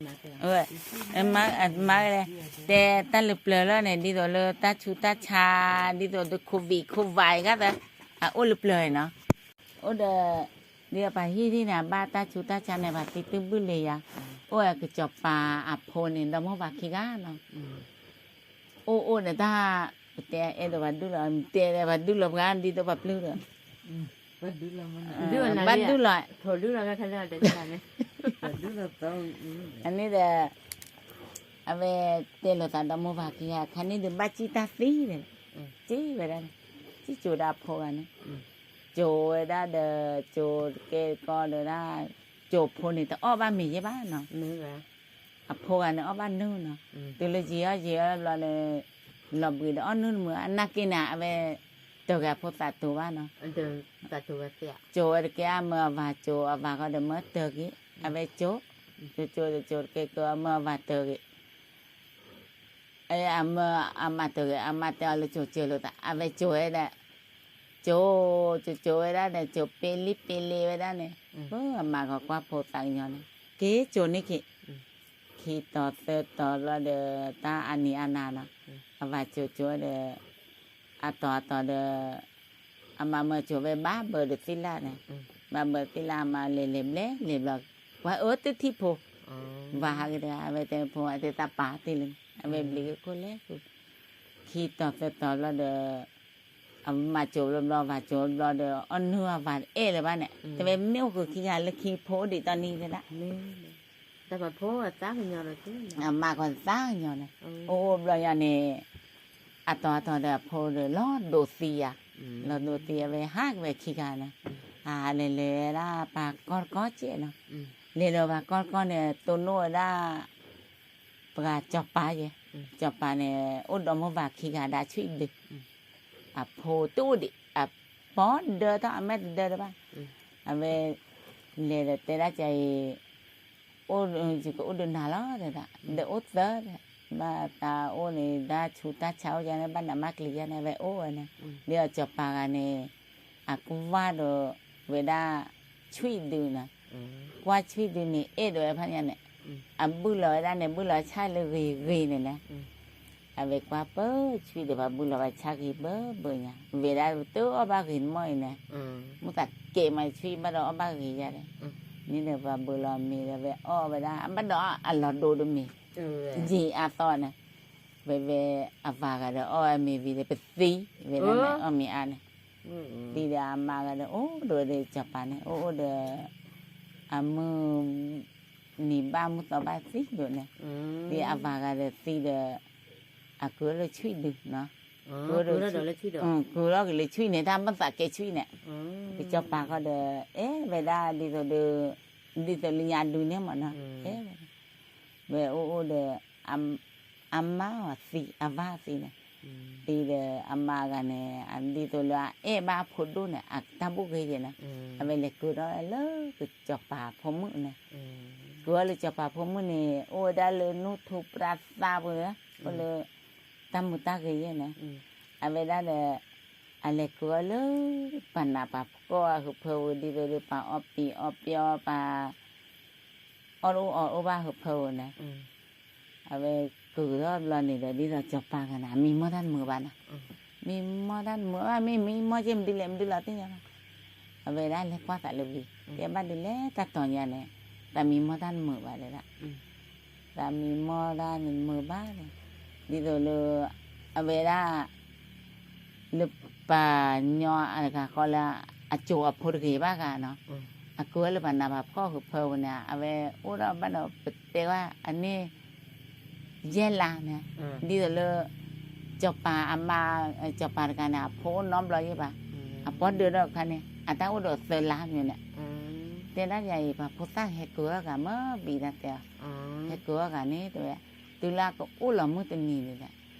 ဝဲ, မၤ, မၤလဲၣ်, တဲတၢ်လၢပျၢၤလီၤန့ၣ် ဒ်သိးလၢတၢ်ဆူးတၢ်ဆါ, ဒ်သိးဒီး COVID COVID ဂၤသၢ, အအိၣ်လၢပျၢၤနီၤ, အိၣ်ဒီး, ဒ်သိးပှၤဟံၣ်ထံၣ်န့ၣ် အဘၣ်တၢ်ဆူးတၢ်ဆါန့ၣ် ပှၤသံတုၤဘုၣ်လံယၤ, အိၣ်ဝဲကစီၤပၤအဖိန့ၣ် ဒီမိၢ်ပှၢ်ခံဂၤနီၤ, အိၣ်အိၣ်ဒီးတၢ်, ပတဲအဲၣ်ဒိးပှၤဒုၣ်လီၤ, တဲပှၤဒုၣ်လီၤပှၤဒ်သိးပှၤပျုၢ်ဒီး ဘၣ်ဒုၣ်လီၤ, အန့ၣ်ဒီး, အဝဲတဲလိာ်သးဒီမိၢ်ပှၢ်ခံဂၤ ခါန့ၣ်ဒီးဘၣ်စံၣ်တၢ်သံဒီး, စံၣ်ဝဲဒၣ်န့ၣ်, စံၣ်စိၤဒၣ်အဖိဂၤန့ၣ်, စိၤဝဲဒၣ်ဒီး, စိၤတကဲကီဒီးဒၣ်, စိၤဖိန့ၣ်တအီၣ်ဘၣ်မ့ၤယဲၢ်ဘၣ်နီၤ, အဖိဂၤန့ၣ်အီၣ်ဘၣ်နုာ်နီၤ, တုၤလၢယံာ်အီၣ်ယံာ်အီၣ်ဘျီန့ၣ်, လီၤဘှံးဒီးအီၣ်နုာ်တမုာ် အနာ်က့န့ၣ် အဝဲ, တဂၤဖိသးတိၤဘၣ်နီၤ, စိၤဝဲတကဲအမၢအဝၤစိၤ အဝၤဃီဒီးမၢတၢၤက့ၤ, အဝဲစိၤ, စိၤစိၤဒီးစိၤတကဲကီအမၢအဝၤတၢၤက့ၤ အမၢအမၤတၢၤဂ့ၤ အမါတဲအီၤလၢစိၤစၢၤလိာ်သး အဝဲစိၤဝဲဒၣ်, စိၤ, စိၤစိၤဝဲဒၣ်န့ၣ် စိၤပ့လံပ့လ့ဝဲဒၣ်န့ၣ်, အမါကကွၢ်ဖိသၣ်ကညီန့ၣ် က့ၤစိၤန့ၢ်က့ၤ, ခံတီၤသၢတီၤဘျီဒီး တၢ်အနံၤအါနၤနီၤ, အဝၤစိၤစိၤဝဲဒီး, အတီၤအတီၤဒီး, အမါမၢစိၤဝဲဘၣ်ဘၢဒီးသ့ၣ်လၣ်န့ၣ်, ဘၣ်ဘၢသ့ၣ်လၣ်အမါလဲၤလဲၤဘျဲလဲၤဘျီ, ပှၤအၢတထံၣ်ဖိ ဝၤဟးဂ့ၤတဂၤ အဝဲတဲဖိ အတဲသးပာ်တ့ၢ်လံ, အဝဲဘျံးက့ၤခိၣ်လဲၣ်, ခံတီၤသၢတီၤဘျီဒီး, အမါစိၤဘျီဘျီ ဝၤစိၤဘျီဒီး အီၣ်နုၢ်အဝၤတအဲၣ်လၢၤဘၣ်န့ၣ် တဲဝဲမ့ၢ်အိၣ်ဃုာ်ခံဂၤလၢခံဖိအိၣ်ဒံးတနံၤဒၣ် အမါကီသးကညီၤန့ၣ်, အိၣ်အိၣ်ဘျီညါန့ၣ်, အတီၤအတီၤဒီးအဖိဒီးလီၤဒိးသံယၤ, လီၤဒိးသံအဝဲဟးက့ၤဝဲခံဂၤန့ၣ်, အလဲၤလဲၤဝဲဒၣ်ပှၤကီတကီကဲနီၤ, လဲၤဒီးပှၤကီတကီန့ၣ် တိၢ်နီၣ်ဝဲဒၣ် ပှၤစီၤပၤယဲ, စီၤပၤန့ၣ် အိၣ်ဒီးမိၢ်ပၢ်ခံဂၤဒီးဆွံၣ်ဒု, အဖိတအိၣ်ဒံး, အပီၢ်ဒၢထီၣ်အမဲာ်တဒၢတဘၣ်, အဝဲလဲၤဒီးတဲဒၣ်ကၢအံၤ, အိၣ်ယကအိၣ်ဒီးနၤလီၤတဲဒၣ်, ဒီးအိၣ်သၢ, ဘၣ်တၢ်အိၣ်န့ၣ် တၢ်ဆူးတၢ်ဆါအိၣ်ယါန့ၣ် ဘၣ်နးမၢ်ကျံၤယါန့ၣ် အဝဲအိၣ်ဝဲန့ၣ်, ဒီးစီၤပၤဂၤန့ၣ်, အကွၢ်ဒီးဝဲဒၣ်, ဆွံၣ်ဒုန့ၣ်, ကွၢ်ဆွံၣ်ဒုန့ၣ် အဲၣ်ဒိးဝဲဖးညါန့ၣ်, အဘုၣ်လီၤဝဲဒၣ်န့ၣ် ဘုၣ်လီၤဆၣ်လၢဂ့ၤဂ့ၤန့ၣ်လဲၣ် အဝဲကွၢ်ပၢဆွံၣ်ဒီးပှၤဘုၣ်လီၤဝဲဆၣ်ဂ့ၤဘၢဘၢညါ ဝဲဒၣ်တအီၣ်ဘၣ်ဂ့ၤတမီၢ်အံၤန့ၣ်, မုၢ်သးကဲးမးဆွံၣ်ဘၣ်ဒီးအီၣ်ဘၣ်ဂ့ၤယါဒီး, န့ၣ်ဒီးပှၤဘုၣ်လီၤမ့ၤဒီးဝဲအီၣ်ဝဲဒၣ် အဘၣ်ဒီးအလီၤဒိးတမ့ၤ, ယံာ်အါသီန့ၣ်, ဝဲဝဲအဝၤဂၤဒီးအီၣ်ဝဲမ့ၤဝံၤဒီးပသံ, ဝဲဒၣ်န့ၣ် အီၣ်မ့ၤအါန့ၣ်, သံဒီးအမါဂၤဒီးအိၣ်ဒီးဝဲဒီးစီၤပၤန့ၣ် အိၣ်အိၣ်ဒီး အမုၢ် နံၤဘၣ်မုၢ်သီဘၣ်သံဒိၣ်န့ၣ်, ဒ်အဝၤဂၤဒီးသံဒီး, အကုၤလၢဆွံၣ်ဒု, ကုၤလီၤက့ၤလၢဆွံၣ်န့ၣ် တၢ်မ့ၢ်သးကဲဆွံၣ်န့ၣ်, ကစီၤပၤဃီဒီး အဲၣ်ဝဲဒၣ်ဒ်သိးဒီး, ဒ်သိးလၢညါဒုန့ၣ်မ့ၢ်နီၤ, အဲၣ်ဝဲဒၣ်, ဝဲအိၣ်အိၣ်ဒီး အမါအီၤသံ အဝၤသံန့ၣ်, သံဒီးအမါဂၤန့ၣ် ဒ်သိးလၢအအဲၣ်ဘၣ်အဖိဒိၣ်န့ၣ် အတၢ်ဘူၣ်ဂ့ၤယဲၢ်န့ၣ်, အဝဲလဲၤကုၤထီၣ်လၢကစီၤပၤဖိမုၣ်န့ၣ်, ကုၤထီၣ်လၢစီၤပၤဖိမုၣ်န့ၣ် အိၣ်ဝဲဒၣ်လၢနူၢ်ထူပြၣ်သၣ်ပူၤ, အိၣ်လၢ တၢ်မုာ်တၢ်ဂ့ၤယဲၢ်န့ၣ်, အဝဲဒၣ်ဒီး အလဲၤကုၤအီၤလၢ ပှၤနးပှၤဖှီၣ်အဟၢဖၢပူၤ ဒ်သိးဒီးပှၤအီၣ်ပံၤအီၣ်ပျီပှၤ အီၣ်တအိၣ်အီတအိၣ်ဘၣ်ဟၢဖၢပူၤန့ၣ်, အဝဲကုၤထီၣ်ဘျီန့ၣ်ဒီး ဒ်သိးစီၤပၤဂၤန့ၣ် အမံမီၢ်တၢ်တမုာ်ဘၣ်နီၤ, မံမီၢ်တၢ်တမုာ်ဘၣ် မ့ၢ်မံမီၢ်က့မဒုလဲၣ်မဒုလီၤတ့ၢ်ညါဘၣ်, အဝဲဒၣ်လဲၤကွၢ်သးလၢဝံၤ တဲဘၣ်ဒုးလဲၣ်တၢ်တီၤညါန့ၣ်, သးမံမီၢ်တၢ်တမုာ်ဘၣ်ဒၣ်, သးမံမီၢ်တၢ်တမုာ်ဘၣ်န့ၣ်, ဒ်သိးလၢ အဝဲဒၣ် လၢပှၤညီအတဂၤဃီလၢ အစိၤအဖိတဂ့ၤဘၣ်ဂၤနီၤ, အကုၤလၢပှၤနးပှၤဖှီၣ်ဟၢဖၢပူၤန့ၣ် အဝဲအိၣ်ဒီးဘၣ်ဒီးပတဲဝဲအန့ၣ် ယဲၢ်လါန့ၣ်, ဒ်သိးလၢ စီၤပၤအမါ, စီၤပၤတဂၤန့ၣ် အဖိအိၣ်နီတဘျီယဲၢ်ဘၣ်, အပီၢ်ဒၢထီၣ်အခါန့ၣ် အတၢ်အိၣ်ဒီးသၢလါမ့ၢ်န့ၣ်, တဲဒၣ်ယၤအံၤ ပှၤဖိသၣ်ဟဲကုၤအီၣ်ဂၤမ့ၢ်ဘံၣ်ဒၣ်တဲအီၤ, ဟဲကုၤအီၣ်ဂၤန့ၣ်တဲဝဲ, တုၤလၢအကအိၣ်လီၤမုၢ်တနံၤန့ၣ်ဒီး,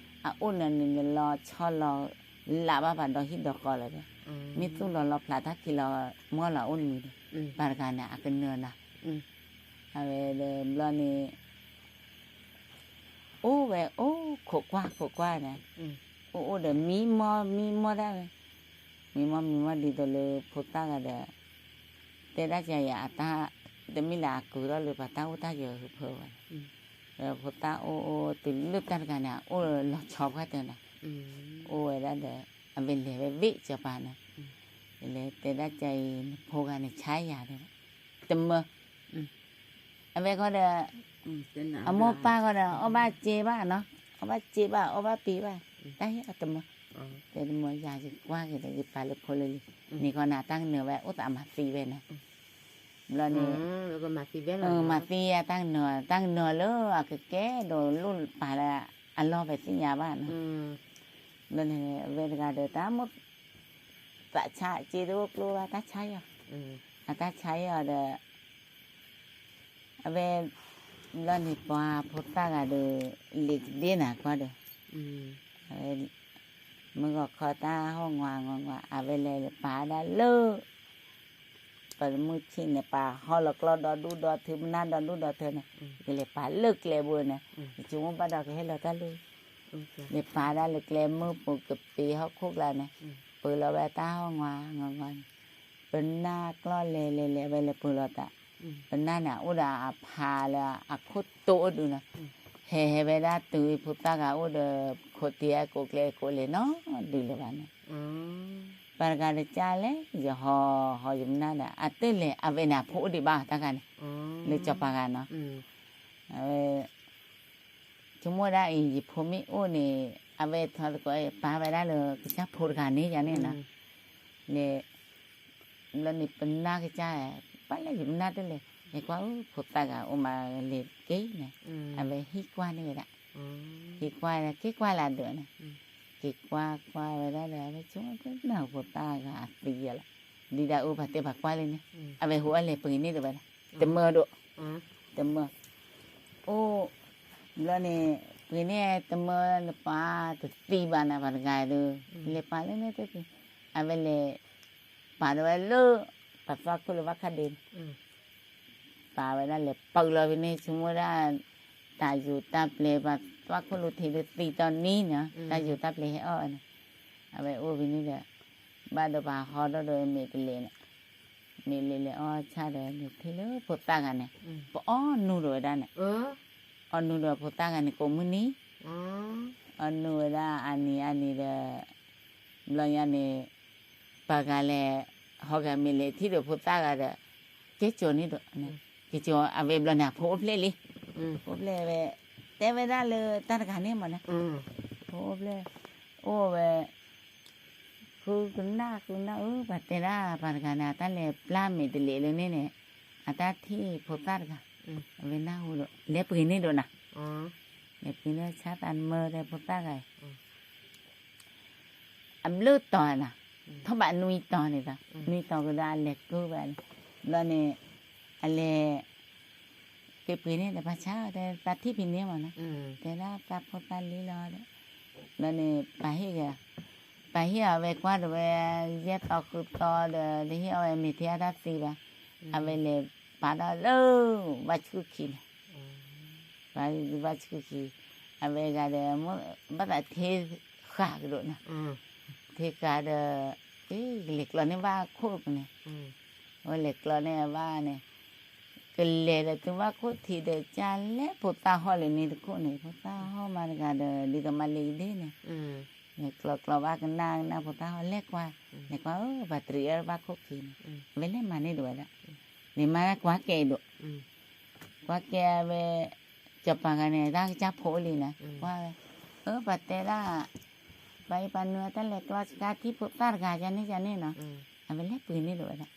အအိၣ်နၤန့ၣ်န့ၣ်လီၤဆီလီၤ လးဘၣ်ပှၤဒီဟံၣ်ဒီဃီလီၤဒီး, မ့ၢ်သူၣ်လီၤလီၤဖျးတၢ်ခံလီၤမီၢ်လီၤအိၣ်နွံဒီး, ပှၤတဂၤန့ၣ် အကနၢၤနၤ, အဝဲဒီးဘျီန့ၣ် အိၣ်ဝဲအိၣ်ခိးကွၢ်ခိးကွၢ်န့ၣ်, အိၣ်အိၣ်ဒီးမံမီၢ်မံမီၢ်ဒၣ်ဝဲ, မံမီၢ်မံမီၢ်ဒ်သိးလၢဖိသၣ်ဂၤဒီး, တဲဒၣ်ကယၤအတၢ်, တမ့ၢ်လၢအကုၤထီၣ်လၢပှၤတၢ်အိၣ်တၢ်ယၢၤဖုဖုဘၣ်န့ၣ်, ဒီးဖိသၣ်အိၣ်အိၣ်တုၤလၢတၢ်တဂၤန့ၣ် အအိၣ်လီၤဆီပှၢ်တၢၢ်န့ၣ်, အိၣ်ဝဲဒၣ်ဒီး အဝဲလဲၤဝဲဘ့ၣ်စီၤပၤန့ၣ်, လဲၤတဲဒၣ်ကါအံၤ နဖိဂၤန့ၣ်ဆါယၤဒီး တမၢ အဝဲဃီဒီး အမိၢ်ပၢ်ဃီဒီး အီၣ်ဘၣ်စ့ဘၣ်နီၤ, အီၣ်ဘၣ်စ့ဘၣ် အီၣ်ဘၣ်ပ့ၤဘၣ်, တၢ်ဟ့ၣ်အီၤတမၢ, တဲတမၢယၤ ယကွၢ်က့ၤဒီး ယပာ်လၢဖိလၢလံၤ, န့ၣ်ဃီန့ၣ် အတၢ်ကနၢၤဝဲအိၣ်သးမၤသံဝဲန့ၣ်, ဘျီန့ၣ် မၤသံအတၢ်ကနၢၤ, တၢ်ကနၢၤလၢအကကဲဒိးလိၣ်ပာ်လၢအလီၢ်ဖဲသ့ၣ်ညါဘၣ်နီၤ, ဘျီန့ၣ် အဝဲတဂၤဒီး တၢ်မိၣ် သးဆါစ့တအိၣ်ကျိဘၣ် တၢ်ဆါအီၤ, အတၢ်ဆါအီၤဒီး အဝဲ ဘျီန့ၣ်ပှၤဖိသၣ်ဂၤဒီး လံာ်ကဒ့နၤကွၢ်ဒီး အဝဲ မုၢ်ဂီၤခီတၢ်ဟီၣ်ငွးငွးငွး အဝဲလဲၤပာ်ဒၣ်လၢ ပှၤမုၢ်ဆ့ၣ်န့ၣ် ပာ်ဟီၣ်လီၤကျီဒီဒူၣ်ဒီထၢ မနၢ်ဒီဒူၣ်ဒီထၢန့ၣ် ကလဲၤပာ်လၢကျဲဘိန့ၣ် ယဆိကမိၣ်ဘၣ်ဒီးကဟဲလီၤတၢ်လၢ လဲၤပာ်ဒၣ်လၢကျဲမုၢ်ပူၤကပ့ၤဟီၣ်ခိၣ်ကျါန့ၣ် ပၢၤလီၤဝဲတၢ်ဟီၣ်ငွးငွးငွးန့ၣ် ပနၢ်ကျီၢ်လဲၤလဲၤလဲၤဝဲလဲၤပၢၤလီၤသး, ပနၢ်န့ၣ် အိၣ်ဒီးအဖးလၢအခိၣ်တိအိၣ်ဒုးနီၤ, ဟဲဟဲဝဲဒၣ်တုၤအံၤဖိသၣ်ဂၤအိၣ်ဒီး ခိးတ့ၢ်အကိးကျဲကိးလဲၤနီတဒုးလၢၤဘၣ်န့ၣ်, ပှၤတဂၤတကၢ်လဲၣ် ယဟီၣ်ဟီၣ်ယမနၢ်ဒီး အတၢၢ်လဲၤ အဝဲန့ၣ်အဖိအိၣ်ဒံးဘၣ်တၢ်ဂၤန့ၣ်, လၢစီၤပၤဂၤနီၤ, အဝဲ ဆိကမိၣ်ဒၣ်အံၤ ယဖိမ့ၢ်အိၣ်န့ၣ် အဝဲထီသကိး ပာ်ဝဲဒၣ်လၢကစၢ်ဖိတဂၤန့ၣ်ယၤန့ၣ်နီၤ, လဲၤ ဘျီန့ၣ်ပနၢ်ကစၢ် ပာ်လၢယမနၢ်တလဲၣ် လဲၤကွၢ်အိၣ်ဖိသၣ်ဂၤအိၣ်မးလဲၤက့ၤန့ၣ်, အဝဲဟံၣ်ကွၢ်န့ၢ်ဝဲဒၣ်, ဟံၣ်ကွၢ်က့ၤကွၢ်လၢဒၢးန့ၣ်, က့ၤကွၢ်ကွၢ်ဝဲဒၣ်ဒီး အဝဲဆိကမိၣ်ဖိသၣ်ဂၤအသံယဲလီၤ, ဒ်ဒၣ်အူပာ်တဲပာ်ကွၢ်လံန့ၣ်, အဝဲဟိးအလဲၤပှ့ၤန့ၢ်တဝဲဒၣ်, တမၢဒိၣ်, တမၢ အိၣ် ဘျီန့ၣ် ပှ့ၤန့ၢ်တမၢလၢပှၤတသံဘၣ်န့ၣ် ပှၤတဂၤဒီး လဲၤပာ်လၢန့ၣ်တသံ, အဝဲလဲၤ ပာ်ဒၣ်ဝဲလၢ ပှၤသွၣ်ခိၣ်လၢဘၣ်ခါဒ့န့ၣ်, ပာ်ဝဲဒၣ်လဲၤပာ်လီၤဖဲန့ၣ် ဆိကမိၣ်ဒၣ် တၢ်ယူၤတၢ်ပျဲၤ ပှၤသွၣ်ခိၣ်လၢထံးတသံတီနံၤန့ၣ် တၢ်ယူၤတၢ်ပျဲၤဟဲအီၣ်ဝဲန့ၣ်, အဝဲအိၣ်ဖဲန့ၣ်ဒီး ဘၣ်ဒီးပှၤဟီထီၣ်ဒီးမ့ၢ်တလဲၤန့ၣ် မ့ၢ်လဲၤလဲၤအီၣ်ဆၣ်ဒီး လဲၤထံၣ်လၢဖိသၣ်ဂၤန့ၣ် ပအီၣ်နူဒီးဝဲဒၣ်န့ၣ်, အီၣ်နူဒီးဖိသၣ်ဂၤန့ၣ် ကိးမုၢ်နံၤ, အီၣ်နူဝဲဒၣ်အနံၤအနံၤဒီး ဘျီညါန့ၣ် ပှၤဂၤလဲၤ ဟီဂၤမ့ၢ်လဲၤထံၣ်ဒီးဖိသၣ်ဂၤဒီး ကဲကၠီၤန့ၣ်ဒီး ကဲကၠီၤ အဝဲဘျီန့ၣ် အဖိအိၣ်ဖျဲၣ်လံ, ဖိဖျဲၣ်ဝဲ တဲဝဲဒၣ်လၢတၢ်တဂၤန့ၣ်မ့ၢ်န့ၣ်, ဖိအိၣ်ဖျဲၣ် အိၣ်ဝဲ ဃုကနၣ်ဃုနၣ်ဧၢ ပှၤတဲဒၣ်ပှၤတဂၤန့ၣ် အတၢ်လဲၤပျၢ်မ့ၢ်တလဲၤလၢန့ၣ်န့ၣ် အတၢ်ထံၣ်ဖိသၣ်တဂၤ, အဝဲနၢ်ဟူဒီး လဲၤပှ့ၤန့ၢ်ဒီးနၤ, လဲၤပှ့ၤန့ၢ်ဆၣ်သးမၢဒီးဖိသၣ်ဂၤအံၤ အဘျုးတီၤနၤ, ထီၣ်ဘးနွံတီၤန့ၣ်ဒီး နွံတီၤကဒီးအလဲၤကုၢ်ဘၣ်န့ၣ်, ဘျီန့ၣ် အလဲၤ က့ၤပှ့ၤန့ၢ်ဒီးဘၣ်ဆၣ် တဲသးထံၣ်ဖံးန့ၢ်မ့ၢ်န့ၣ်, တဲဒၣ်သးဖိသၣ်လံလီၤဒီး ဘျီန့ၣ် ပာ်ဟ့ၣ်က့ၤ ပာ်ဟ့ၣ်အီၤဝဲကွၢ်ဒီးဝဲ ယဲၢ်သီဃုသီဒီး တဟ့ၣ်အီၤဝဲမ့ၢ်ထဲအတၢ်သံဘၣ်, အဝဲလဲၤပာ်ဒီးလၢ ဝါဆှုၣ်ခံန့ၣ် ဝါဆှုၣ်ခံ အဝဲဂၤဒီး ဘၣ်သးထ့ဃာ်ကဒီးနီၤ, ထ့ဃာ်ဒီး ကလဲၤကျီန့ၢ်ဘၣ်ခိၣ်န့ၣ်, ဝဲလဲၤကျီန့ၢ်ဘၣ်န့ၣ်, ကလဲၤဒီးတုၤဘၣ်ခိၣ်ထံးဒီး ကၢ်လဲၣ်ဖိသၣ်ဟီၣ်လၢန့ၣ်တခိၣ်န့ၣ် ဖိသၣ်ဟီၣ်မၤတဂၤဒီး ဒ်သိးမၤလ့ၤကဒ့န့ၣ်, လဲၤကျီကျီဘၣ်ကနၣ်ကနၣ်ဖိသၣ်ဟီၣ်လဲၤကွၢ်, လဲၤကွၢ်ဧၢ ပှၤတရံးအီၤဘၣ်ခိၣ်ခံန့ၣ်, အဝဲလဲၤမၤန့ၢ်ဒိးဝဲဒၣ်, လဲၤမၤဒၣ်ကွၢ်ကဲအံၤဒိး ကွၢ်ကဲဝဲ စီၤပၤဂၤန့ၣ် တၢ်ကစၢ်ဖိအိၣ်လံန့ၣ် ကွၢ်ဝဲ, အၢ ပှၤတဲဒၣ် ပှၤအံၤပှၤနုၤအတၢ်လဲၤကျီစခါထံၣ်ဖိသၣ်တဂၤယၤန့ၣ်ယၤန့ၣ်နီၤ, အဝဲလဲၤပှ့ၤန့ၢ်ဒိးဝဲဒၣ်,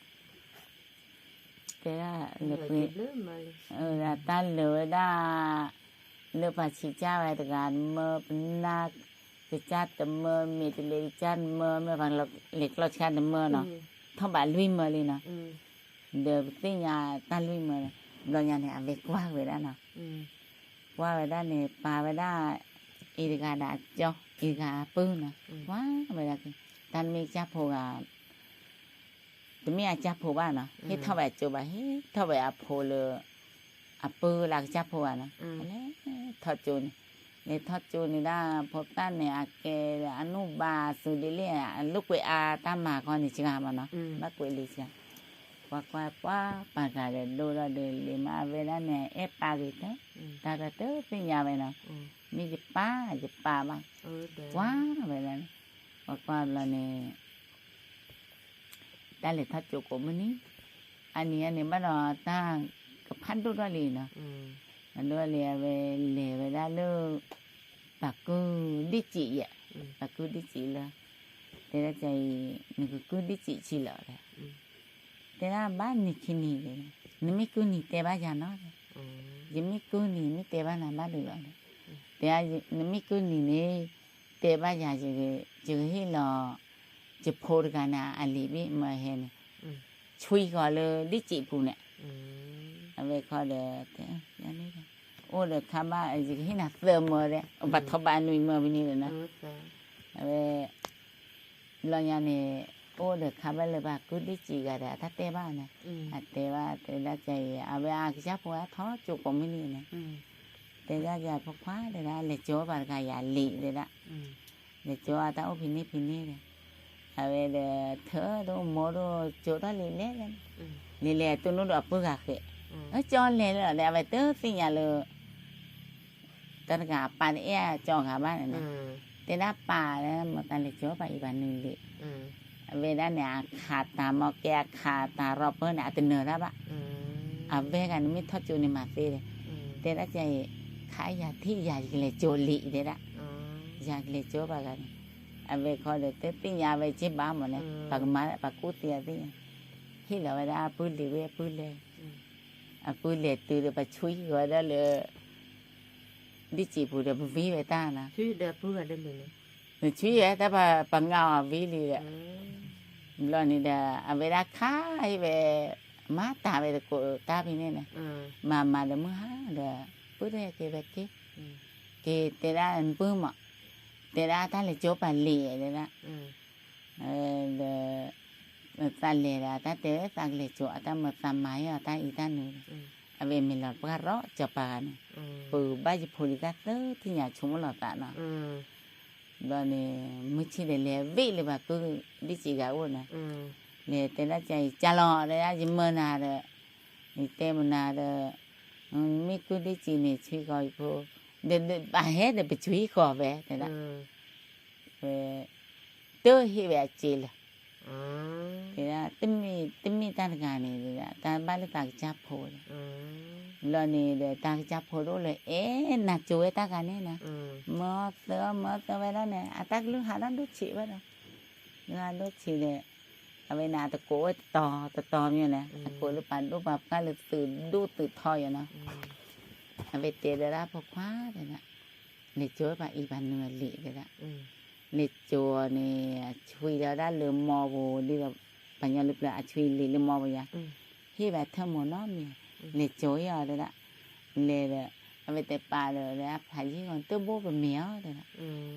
တဲဒၣ်လဲၤပှ့ၤ တၢ်လၢာ်ဝဲဒၣ် လၢပှၤဆံးကၢ်ဝဲတဂၤတမၢ ပနၢ်ကစၢ်တမၢ မ့ၢ်တလဲၤကစၢ်တမၢ မ့ၢ်ပှၤလဲၤကျီစခါတမၢနီၤ, ထီၣ်ဘးလွံၢ်မၢလံနီၤ, ဒီးပသ့ၣ်ညါတၢ်လွံၢ်မၢန့ၣ် ဘျီညါန့ၣ် အဝဲကွၢ်ဝဲဒၣ်နီၤ, ကွၢ်ဝဲဒၣ်န့ၣ် ပာ်ဝဲဒၣ် အံၤတဂၤဒီးအကၠီ အံၤတဂၤအပုၢ်နီၤ, ကွၢ်ဝဲဒၣ်က့ၤ တၢ်တမ့ၢ်ကစၢ်ဖိဂၤ တမ့ၢ်အကစၢ်ဖိဘၣ်နီၤ, ဟ့ၣ်ထီၣ်ဝဲအကၠိဘၣ် ဟ့ၣ်ထီၣ်ဝဲအဖိလၢ အပုၢ်လၢအကစၢ်ဖိဂၤနီၤ, လဲၤထီၣ်ကၠိန့ၣ်, လဲၤထီၣ်ကၠိန့ၣ်ဒၣ် ဖိသၣ်န့ၣ် အကဲဒီး အနူၢ်ဘၣ်သုးဒ်လဲၣ် အလိာ်ကွဲးအါတၢ်မၤခီန့ၣ်စှၤမးနီၤ, ဘၣ်ကွဲးလံစှၤ, ပှၤကွၢ်ပှၤပာ်ဂၤဒီးဒိၣ်ထီၣ်ဒီးလံာ်မး အဝဲဒၣ်န့ၣ် အဲၣ်ပာ်ဂ့ၤတၢ်, တၢ်တသ့ၣ်ညါဝဲနီၤ, မ့ၢ်ယပာ်ယပာ်ဘၣ်, ကွၢ်ဝဲဒၣ်န့ၣ်, ပှၤကွၢ်ဘျီန့ၣ် တၢ်လဲၤထီၣ်ကၠိကိးမုၢ်နံၤ, အနံၤအန့ၣ်ဘၣ်ဒီးတၢ်ကဖးဒိၣ်ထီၣ်လံနီၤ, အဒိၣ်လံအဝဲလဲၤဝဲဒၣ်လၢ ပှၤကုၢ်ဒံၣ်စံးယဲ, ပှၤကုၢ်ဒံၣ်စံးလၢ တဲဒၣ်ကဲအံၤ နကကုၢ်ဒံၣ်စံးဆံးလီၤဒီး, တဲဒၣ်ဘၣ်နံၤခံနံၤဒီး, နမ့ၢ်ကုၢ်နံၤတဲဘၣ်ယၤနီၤ, ယမ့ၢ်ကုၢ်နံၤမ့ၢ်တဲဘၣ်နၤဘၣ်ဒုးလီၤဒီး, တဲဒၣ်နမ့ၢ်ကုၢ်နံၤန့ၣ် တဲဘၣ်ယၤ ယကဟ့ၣ်လီၤ ယဖိတဂၤန့ၣ် အလံာ်ဘ့ၣ်မၢဟဲန့ၣ်, ဆွံဃီၤလၢဒံၣ်စံးပူၤန့ၣ်, အဝဲခီဒီး တဲ အိၣ်ဒီးခါဘၣ် ယကဟ့ၣ်နၤသၢမၢဒီး ပှၤထီၣ်ဘၣ်အနွံမၢဝံၤန့ၣ်ဒီးနီၤ, အဝဲ ဘျီညါန့ၣ် အိၣ်ဒီးခါဘၣ်လၢပှၤကုၢ်ဒံၣ်စံးဂၤဒီး အတၢ်တဲဘၣ်န့ၣ်, အတဲဘၣ်တဲဒၣ်ကဲအံၤ အဝဲအကစၢ်ဖိအထီၣ်ကၠိကိးမုၢ်နံၤန့ၣ်, တဲဒၣ်ကဲဖိခွါတဲဒၣ် လဲၤကၠိပှၤတဂၤယၤလံာ်တဲဒၣ်, လဲၤကၠိအတၢ်အိၣ်ဖံးန့ၢ်ဖံးန့ၢ်ဒီး, အဝဲဒီးထၢၣ်ဒိၣ်မိၢ်ဒိၣ်ကၠိထီၣ်လံာ်လဲၣ်, လဲၤလဲၤတိၢ်နီၣ်ဒီးအပုၢ်ဂၤဃဲး, ကၠီလဲၤလၢဒီး အဝဲတသ့ၣ်ညါလၢ တၢ်တဂၤအပၢ်တအဲၣ်အကၠီဂၤဘၣ်န့ၣ်, တဲဒၣ်ပၢ်လၢ မတၤလဲၤကၠိပှၤအံၤပှၤနုာ်လံာ်, အဝဲဒၣ်န့ၣ် အခးတၢ်မီၢ်ကဲ အခးတၢ်ရီၢ်ပၢၢ်န့ၣ် အတနၢၤတၢ်ဘၣ်, အဝဲဂၤန့ၣ်မ့ၢ်ထီၣ်ကၠိန့ၣ်မၤသ့ဒီး, တဲဒၣ်ကဲအံၤ ခါယၤထံၣ်ယၤယကလဲၤကၠိလံာ်တဲဒၣ်, ယၤကလဲၤကၠိပှၤဂၤန့ၣ်, အဝဲခီဒီးတသ့ၣ်ညါဝဲက့ဘၣ်မးလဲၣ်, ပှၤကမၤပှၤကူၣ်သ့အသ့ၣ်ညါ, ဟ့ၣ်လီၤဝဲဒၣ်အပုၢ်လံာ်ဝဲအပုၢ်လဲၤ အပုၢ်လဲၤတုၤဒီးပှၤဆွံဃီၤဝဲဒၣ်လၢ ဒံၣ်စံးပူၤဒီးပဝံဝဲတၢ်နီၤ, ဆွံဝဲတၢ်ပှၤပှၤငါအီၤဝံလံဒီး, ဘျီန့ၣ်ဒီး အဝဲဒၣ်ခါဟ့ၣ်ဝဲ မၤတၢ်ဝဲတကိးတၢ်ဖဲန့ၣ်န့ၣ်, မၤမၤဒီးမုၢ်ဟါဒီး ပုၢ်တဟဲက့ၤဝဲက့ၤ, က့ၤတဲဒၣ်ပုၢ်မး, တဲဒၣ်တၢ်လဲၤကၠိပှၤလံာ်တဲဒၣ် ဒီး သးလဲၤဒီး တၢ်တဲသးကလဲၤကၠိ အတၢ်မၤသးမၤအီၤတၢ်အံၤတၢ်နုၤဒီး, အဝဲမ့ၢ်လီၤပှၢ်ရီကၠီၤပၤဂၤန့ၣ်, ပဘၣ်ယဖိလံၤတၢ်သၢထံၣ်ညါဆိကမိၣ်လီၤသးနီၤ, ဘျီန့ၣ် မုၢ်ဆ့ၣ်ဒီးလဲၤဝ့ၢ်လၢပှၤကုၢ်ဒံၣ်စံးဂၤအိၣ်နီၤ, လဲၤတဲဒၣ်ကၢ်အံၤကၢ်လီၤတဲဒၣ် ယမၢနၤဒီး, ယတဲမနၤဒီး, မ့ၢ်ကုၢ်ဒံၣ်စံးန့ၣ် ဆွံဃီၤယဖိ, ဒီးပဟဲဒီးပဆွံဃီၤဝဲတဲဒၣ် ဝဲ တဟ့ၣ်ဝဲအစ့လၢၤ, တဲဒၣ် တမ့ၢ်တၢ်တဂၤန့ၣ် တဲဒၣ် တၢ်ဘၣ်လၢသးကစၢ်ဖိဒီး, ဘျီန့ၣ်ဒီး တၢ်ကစၢ်ဖိတအိၣ်လၢၤ အဲၣ်နၤကၠိဝဲတၢ်ဂၤန့ၣ်နီၤ, မၢသၢ မၢသၢဝဲဒၣ်န့ၣ် အတၢ်ကလုၢ်ဟးထီၣ်ဒိၣ်ဆံးဝဲဒီး, ကလုၢ်ဟးဒိၣ်ဆံးဒီး, အဝဲန့ၣ်အတကိးဝဲတတီၤတတီၤမ့ၢ်လဲၣ် အကိးလၢပာ်ဒိၣ်ပာ်ပှၢ်လၢသုးဒိၣ်သုးထီယဲနီၤ, အဝဲတဲဒီးဒၣ်ဖိခွါတဲဒၣ်, လဲၤကၠိပှၤအံၤပှၤနုာ်လံာ်တဲဒၣ်, လဲၤကၠိန့ၣ် အဆွံလီၤဒၣ်လၢမီပူၤ ဒ်သိး ပှၤညီလၢပျၢၤအဆွံလံာ်လၢမီပူၤယါ, ဟ့ၣ်ဘၣ်ထၢၣ်မိၢ်နီတမံၤ, လဲၤကၠိအီၤတဲဒၣ်, လဲၤဒီး, အဝဲတဲပာ်ဒီး ဖးယံာ်ဂီၤတဘိပမ့ၢ်အီၤတဲဒၣ်,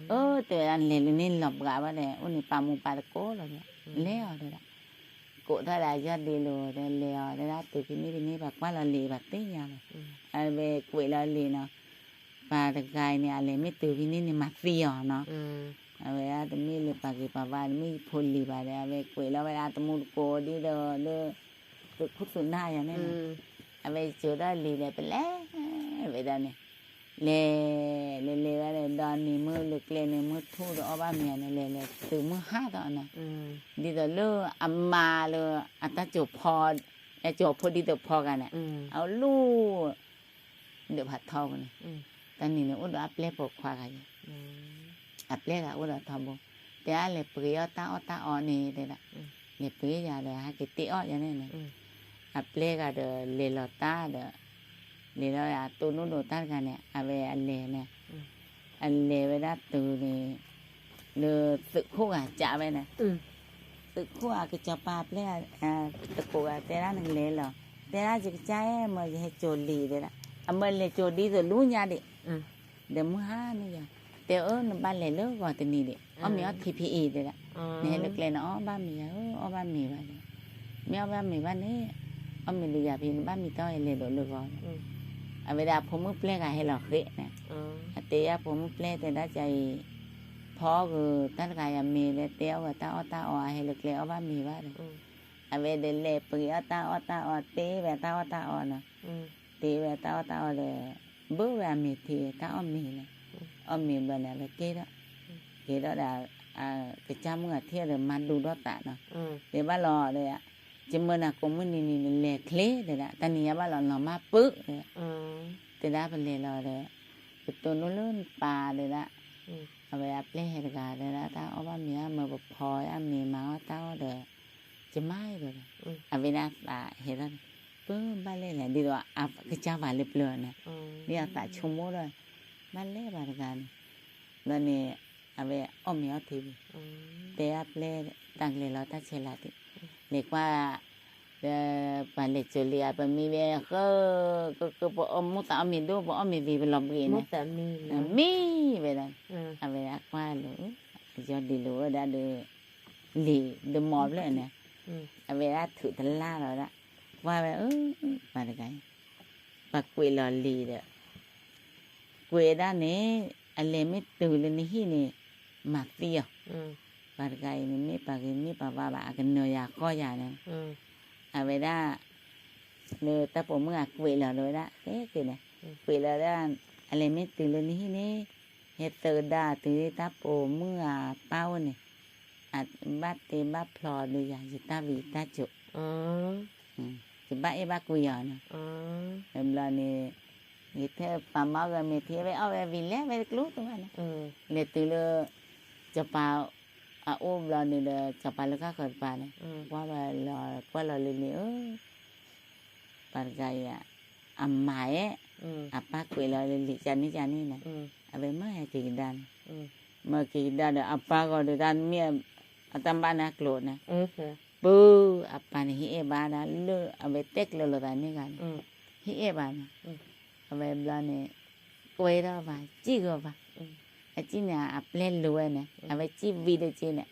အၢ တဲဝဲဒၣ် လဲၤလၢန့ၣ်လီၤပှၤဘၣ်ဒီး အိၣ်န့ၣ်ပာ်မူပာ်တကိးလီၤဒီး, လဲၤအီၤတဲဒၣ် ကိးထီၣ်ဒီးအယီၢ်ဒ့လိာ်ဒီးလဲၤအီၤတဲဒၣ် တုၤဖဲန့ၣ်ဖဲန့ၣ် ပှၤကွၢ်လီၤလံာ်ဘၣ်သ့ၣ်ညါလီၤ, အဝဲကွဲးလီၤလံာ်နီၤ, ပှၤတဂၤအံၤန့ၣ် အလဲၤမ့ၢ်တုၤဖဲန့ၣ်န့ၣ် မၤသံအီၤနီၤ, အဝဲဒၣ်တမ့ၢ်လၢပှၤဂ့ၤပှၤဝါ တမ့ၢ်ယဖိလံၤဘၣ်ဒီး အဝဲကွဲးလီၤဝဲဒၣ်တမူတကိးဒ်ဒီးလၢ သုးခိၣ်သုးနၢ်ယၤန့ၣ်နီၤ, အဝဲကၠိထီၣ်လံာ်ဒီး ပလဲၤဝဲဒၣ်န့ၣ် လဲၤ လဲၤလဲၤဝဲဒီး ဒီးနံၤမုၢ်လၢကျဲန့ၣ် မုၢ်ထူၣ်ဒီးအီၣ်ဘၣ်မ့ၤန့ၣ် လဲၤလဲၤတုၤမုၢ်ဟါထီၣ်နီၤ, ဒ်သိးလၢအမါလၢ အတၢ်ကၠိၤဖီ အကၠိၤဖိဒ်သိးဖီဂၤန့ၣ် အလူ ဒုးဖးထီပူၤန့ၣ်, တၢ်နံၤန့ၣ်အိၣ်ဒီးအပျဲၢ်ပိာ်ခွါဂၤယဲ, အပျဲၢ်ဂၤအိၣ်ဒီးထီဘိ, တဲဒၣ်လဲၤပှ့ၤအီၣ်တၢ်အီၣ်တၢ်အီန့ၣ်တဲဒၣ်, လဲၤပှ့ၤယၤဒီးဟဲက့ၤတ့အီၣ်ယၤန့ၣ်န့ၣ်, အပျဲၢ်ဂၤဒီးလဲၤလီၤတၢ်ဒီး, လဲၤလီၤအတိၢ်နီၣ်ဒိးတၢ်တဂၤန့ၣ် အဝဲအလဲၤန့ၣ်, အလဲၤဝဲဒၣ်တုၤန့ၣ်, လၢသုးခိၣ်ဂၤကးဝဲန့ၣ်, သုးခိၣ်အကစီၤပၤအပျဲၢ်, တကိးဂၤတဲဒၣ်နကလဲၤလီၤ, တဲဒၣ်ယကစၢ်အဲၣ်မၢယဟဲကၠိၤလံာ်တဲဒၣ်, အမၢလဲၤကၠိၤဒ်သိးလူညါဒံး, ဒီးမုၢ်ဟါန့ၣ်ယၤ, တဲအၢနဘၣ်လဲၤလၢဂီၤတနံၤဒံး, အီၣ်မ့ၤအီထံဖံအံၤတဲဒၣ်, နဟဲလၢကျဲန့ၣ်အီၣ်ဘၣ်မ့ၤယၤဧၢ, အီၣ်ဘၣ်မ့ၤဘၣ်န့ၣ်, မ့ၢ်အီၣ်ဘၣ်မ့ၤဘၣ်န့ၣ်, အီၣ်မ့ၤလၢယၤဖံနဘၣ်မံတၢ်အီၣ်လဲၤဒိးလၢဂီၤ, အဝဲဒၣ်အဖိမုၣ်ပျဲၢ်ဂၤဟဲလီၤဃဲးန့ၣ်, အတဲယၤဖိမုၣ်ပျဲၢ်တဲဒၣ်ကအံၤ, ဖီအီၣ်ဂ့ၤတၢ်တဂၤယၤမ့ၤလၢတဲအီၣ်ဂ့ၤတၢ်အီၣ်တၢ်အီအဟဲလၢကျဲအီၣ်ဘၣ်မ့ၤဘၣ်ဒီး, အဝဲဒီးလဲၤပှ့ၤအီၣ်တၢ်အီၣ်တၢ်အီ တ့ဝဲတၢ်အီၣ်တၢ်အီနီၤ, တ့ဝဲတၢ်အီၣ်တၢ်အီဒီး ဘၢဝဲအမ့ၤထံးတၢ်အီၣ်မ့ၤန့ၣ်, အီၣ်မ့ၤဘျီန့ၣ် အဝဲကဲထီၣ်, ကဲထီၣ်ဒီး ကစၢ်မုၣ်အထံၣ်ဒီးမၤဒူဒီးသးနီၤ, တဲဘၣ်လီၤဒီး ယမၢနၤကိးမုၢ်နံၤနံၤန့ၣ် လဲၤချ့တဲဒၣ် တနံၤညါဘၣ်လီၤ လီၤမၢ်ပၢၢ်တဲဒၣ်, တဲဒၣ်ပလဲၤလီၤဒီး ပတိၢ်နီၣ်လၢနပၢ်တဲဒၣ်, အဝဲအပျဲၢ်ဟဲတဂၤတဲဒၣ် တၢ်အီၣ်ဘၣ်မ့ၤအမၢပဖီအမ့ၤမၤအီၣ်တၢ်အီၣ်ဒီး ယမါတဲဒၣ်, အဝဲဒၣ်သးဟဲထီၣ်န့ၣ် ပၢဘၣ်လဲၣ်လဲၣ် ဒ်သိးကစၢ်ဝၤလၢပျၢၤန့ၣ်, ဒ်အသးဆိကမိၣ်ဒီး ဘၣ်လဲၣ်ဘၣ်တဂၤန့ၣ်, ဘျီန့ၣ် အဝဲအီၣ်မ့ၤအီထံဝံၤ, တဲအပျဲၢ်တၢ်ကလဲၤလီၤတၢ်ဆဲးလၤတံၢ်, လဲၤကွၢ် ဒီးပှၤလဲၤစိၤလံဧါ ပမံဝဲဃၢ, ကပအီၣ်မူသးအီၣ်မ့ၤဒိၣ် ပအီၣ်မ့ၤဝံၤပလီၤဘှံးန့ၣ်, မံဝဲဒၣ်, အဝဲဒၣ်ကွၢ်လိာ်, ယီဒံးလိာ်ဝဲဒၣ်ဒီး လံာ်ဒီးမီၤဖျၢၣ်န့ၣ်, အဝဲဒၣ်ထုးတလၢ်လီၤဝဲဒၣ်, ကွၢ်ဝဲအၢ, ပှၤတဂၤအံၤ, ပှၤကွဲးလီၤလံာ်ဒီး ကွဲးဒၣ်န့ၣ် အလဲၤမ့ၢ်တုၤလၢနဟံၣ်န့ၣ် မၤသံအီၤ, ပှၤတဂၤအံၤန့ၣ် မ့ၢ်ပှၤဂ့ၤမ့ၢ်ပှၤဝါဘၣ် အကနၢၤယၤဃီယၤန့ၣ်, အဝဲဒၣ် လၢတၢ်ပိာ်မုၣ်ဂၤကွဲးလီၤဒီးဝဲဒၣ် ဃဲဃဲန့ၣ်, ကွဲးလီၤဒၣ် အလဲၤမ့ၢ်တုၤလၢနဟံၣ်န့ၣ် ဟဲသုးကဒါတုၤတၢ်ပိာ်မုၣ်ဂၤပၢ်အိၣ်န့ၣ်, အဘၣ်တ့ဘၣ်ဖျီဒီးယၤ ယတၢ်ဝံၤတၢ်စိာ် ယဘၣ်အဲၣ်ဘၣ်ကွံအီၤန့ၣ်, ဘျီန့ၣ် ယထၢၣ်ပာ်မီဂၤမ့ၤထံဝဲအီၣ်ဝဲဝံၤလဲၤဝဲတကျိတဝဲန့ၣ်, လဲၤတုၤလၢ စီၤပၤအအိၣ်ဘျီန့ၣ်ဒီး စီၤပၤလၢဃၣ်ဃၢၤတပၤန့ၣ်, ကွၢ်လီၤကွၢ်လီၤလံၤလံၤဧၢ ပှၤတဂၤအံၤ အမၤအဲၣ် အပၢ်ကွဲးလီၤလံၤလံၤ ကန့ၣ်ကန့ၣ်န့ၣ်, အဝဲမၢဟဲက့ၤကဒါန့ၣ်, မၢက့ၤကဒါဒီး အပၢ်ဂီၤဒီးတၢ်မ့ၢ် အတၢ်ဘၣ်နၢ်ကျိၤန့ၣ်, ပၢ အပၢ်န့ၣ် ဟ့ၣ်အဲၣ်ဘၣ်ဒၣ်လၢ အဝဲတဲကျၢၤလိာ်သးန့ၢ်ဂၤန့ၣ်, ဟ့ၣ်အဲၣ်ဘၣ်န့ၣ်, အဝဲဘျီန့ၣ် ကွဲထီၣ်ဘၣ် စံၣ်ဂီၤဘၣ်, အစံၣ်န့ၣ် အပျဲၢ်လူၤဝဲန့ၣ် အဝဲစံၣ်ဝံၤဒၣ်က့န့ၣ်,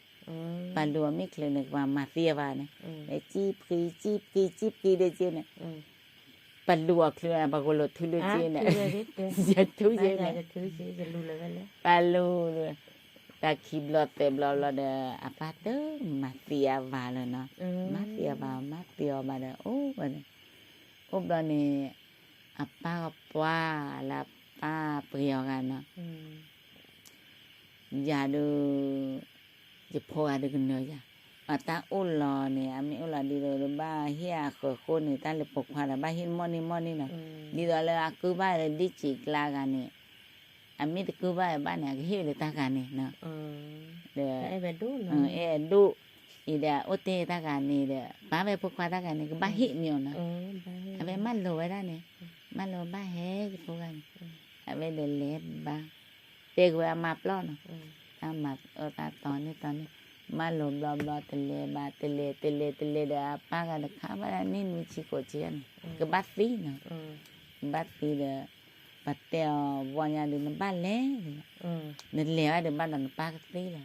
ပှၤလူၤအီၤမ့ၢ်ချုးန့ၣ် ပှၤမၤသံအီၤဘၣ်န့ၣ်, ဝဲစံၣ်ဖှံ စံၣ်ဖှံ စံၣ်ဖှံဒၣ်က့န့ၣ်, ပလူၤအီၤချုး ပှၤဂိၢ်လိာ်ထုလၢက့န့ၣ်, ယထုက့န့ၣ်, ပလူၤ တၢ်ခံဘျီသဲးဘျီဘျီဒီး အပၢ်တမၤသံအဝၤလၢၤနီၤ, မၤသံအဝၤ မၤသံအီၤဘၣ်ဒီး အိၣ်ဘၣ်ဒီး အိၣ်ဘျီန့ၣ် အပၢ်ကပှၢ်လၢအပၢ်ပှ့ၤအီၤဂၤနီၤ, ယၤဒုး ယဖိဂၤဒုးကနၢၤယၤ, အတၢ်အိၣ်လီၤန့ၣ် အမ့ၢ်အိၣ်လီၤဒ်သိးဒီး ဘၣ်ဟ့ၣ်အဃၢၤဃိန့ၣ် တၢ်လၢပိာ်ခွါဒီး ဘၣ်ဟ့ၣ်မီၣ်န့ၢ်မီၣ်န့ၢ်နီၤ, ဒ်သိးလၢအကုၢ်ဘၣ်လၢဒ့စံးကျါဂၤန့ၣ်, အမ့ၢ်တကုၢ်ဘၣ်ဘၣ်န့ၣ် အကဟ့ၣ်လၢတၢ်ဂၤန့ၣ်နီၤ, ဒီး အဲၣ်ဒိၣ် အ့ၣ်ဒိၣ်အံၤဒီးအိၣ်တ့ၢ်တၢ်ဂၤန့ၣ်ဒီး ပာ်ဝဲဖိခွါတၢ်ဂၤန့ၣ် ကဘၣ်ဟ့ၣ်မ့ၢ်နီၤ, အဝဲမၢလိာ်ဝဲဒၣ်န့ၣ်, မၢလိာ်ဘၣ်ဟဲယဖိဂၤန့ၣ်, အဝဲဒီးလဲၤဘါ တဲကဝဲအမါပျီၢ်နီၤ, တၢ်မၤအၢတၢ်တီန့ၢ်တီန့ၢ်, မၢလိာ်ဘျီဘျီတလဲၤဘၣ် တလဲၤတလဲၤတလဲၤဒီး အပၢ်ဂၤတခါဘၣ်န့ၣ် နွံဆံဃိးဆံန့ၣ်, ကဘၣ်သံနီၤ, ကဘၣ်သံဒီး ပှၤတဲအီၤ ဝီညါဒုး နဘၣ်လဲၤ, နလဲၤဘၣ်ဒီးဘၣ်ဒီးနပၢ်ကသံလီၤ,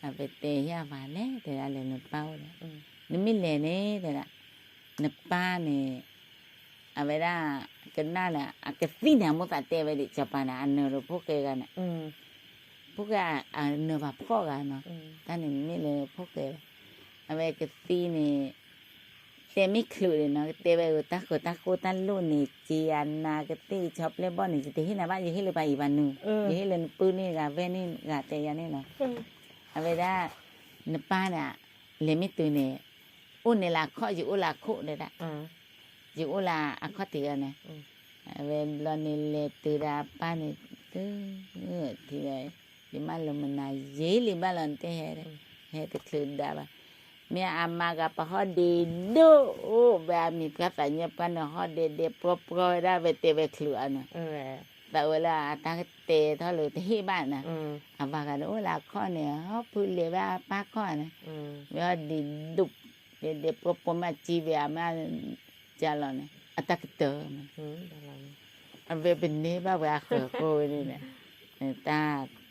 အဝဲတဲယၤဘၣ်လဲၤ တဲဒၣ်လဲၤနပၢ်အိၣ်ဒီး, နမ့ၢ်လဲၤန့ၣ် တဲဒၣ် နပၢ်န့ၣ် အဝဲဒၣ် ကနၣ်လၢ အကသံၣ်န့ၣ် အမိၢ်သးတဲဝဲဒၣ် စီၤပၤန့ၣ် အနၢၤဒီးဖိၣ်ဃဲဂၤန့ၣ်, ဖိၣ်ဃဲအနၢၤဘၣ်ဖှီၣ်ဂၤနီၤ, တၢ်န့ၣ်မ့ၢ်လၢဖိၣ်ဃဲ, အဝဲကသံၣ်န့ၣ် တဲမ့ၢ်ချုးန့ၣ်နီၤ ကတဲဝဲတၢ်ဃၢၤတၢ်ဃိၣ်တၢ်လိၣ်န့ၣ် က့ၤအနၤကသ့ၣ်ကဆီပျဲၢ်ဘီၣ်န့ၣ် ယတဟ့ၣ်နၤဘၣ် ယဟ့ၣ်လၢပှၤအံၤပှၤနုၤ, ယဟ့ၣ်လၢနပုၢ်န့ၣ်ဂၤ ဝဲၢ်န့ၣ်ဂၤ တဲယၤန့ၣ်နီၤ, အဝဲဒၣ် နပၢ်န့ၣ် လဲၤမ့ၢ်တုၤန့ၣ် အိၣ်န့ၣ်လၢအခီၣ် ယအိၣ်လၢအခိၣ်ဒဲဒၣ်, ယအိၣ်လၢအခီၣ်ထံးအန့ၣ်, အဝဲဘျီန့ၣ်လဲၤတုၤဒီးအပၢ်န့ၣ် တုၤထံၣ်ဝဲ ယမၢလီၤမနၤယ့လံဘၣ်လီၤ နတဲဟဲ, ဟဲတချုးဒါဘၣ်, မ့ၢ်အမါဂၤပှၤဟီၣ်ဒ့ဒိၣ်အိၣ်ဘၣ် အမံၤပှၢ်သးညါပှၢ်န့ၣ် ဟီၣ်ဒ့ဒ့ပျီပျီဝဲဒၣ် ဝဲတဲဝဲချုးအန့ၣ်, သးဝဲလၢအတၢ်ကတဲထီၣ်လၢတဟ့ၣ်ဘၣ်န့ၣ်, အဝၤဂၤဒီးအိၣ်လၢအခီၣ်န့ၣ် ဟီၣ်ဖုးလဲၤဝဲအပၢ်ခီၣ်န့ၣ်, ဝဲဟီၣ်ဒ့ဒိၣ် ဒ့ဒ့ပျီပျီမ့ၢ်စံးဝဲအမ့ၢ် ကလီၤန့ၣ် အတၢ်ကတၢၢ်မ့ၢ်, အဝဲပန့ၢ်ဘၣ်ဝဲအဃၢၤဃိဝဲန့ၣ်, တၢ်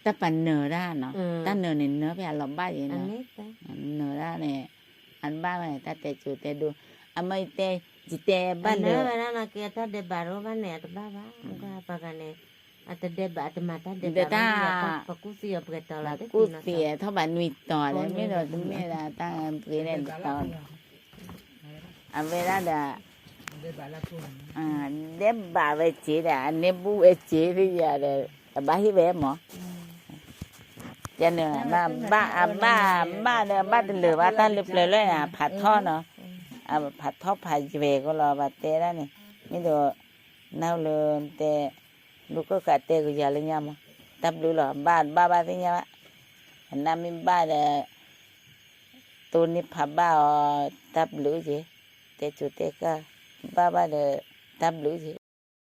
တၢ်ပှၤနၢၤတၢ်နီၤ, တၢ်နၢၤန့ၣ် နၢၤဖဲအလီၤဘၣ်ယဲနီၤ, နၢၤတၢ်န့ၣ် အဘၣ်ဝဲန့ၣ် တၢ်တဲစိၤတဲဒိ, အမ့ၢ်ယတဲ ယတဲဘၣ်လၢ နၢၤဝဲဒၣ်နီၤ ကဲတၢ်ဒဲးဘးတအိၣ်ဘၣ်န့ၣ် အတဘၣ်ဘၣ်, ပှၤဂၤန့ၣ် အတဒဲးဘး အတမၤတၢ်ဒဲးဘး တၢ် ပကူၣ်သံအပှဲၤတီၤလီၤ ကူၣ်သံအထီၣ်ဘၣ်နွံတီၤဒီး မ့ၢ်ဒီးတမ့ၢ်ဒၣ်တၢ်ပှ့ၤန့ၣ်တီၤ အဝဲဒၣ်ဒီး ဒဲးဘးဝဲစ့ဒီး အန့ၢ်ဘူၣ်ဝဲစ့သ့ၣ်ယၤဒီး အဘၣ်ဟ့ၣ်ဝဲမး ကန့ၣ် အဘၣ်အဘၣ်ဒီး ဘၣ်တလၢာ်ဘၣ်တၢ်လၢပျၢၤလၢန့ၣ် ဖးထီနီၤ, ဖးထီဖးယွဲၢ်ကီးလီၤ ပှၤတဲဒၣ်န့ၣ်, မ့ၢ်ဒီး နၢ်ဟူလၢတဲ လူၤခိၣ်ဃာ်တဲကယၤလၢညါမး, တၢ်ဘျုးလီၤ ဘၣ်ဘၣ်ဘၣ်သ့ၣ်ညါဘၣ်, အနၢ်မ့ၢ်ဘၣ်ဒီး တိၢ်န့ၢ်ဖးဘၣ်အီၤ တၢ်ဘျုးက့ၤ, တဲစိၤတဲကၢ်, ဘၣ်ဘၣ်ဒီး တၢ်ဘျုးက့ၤ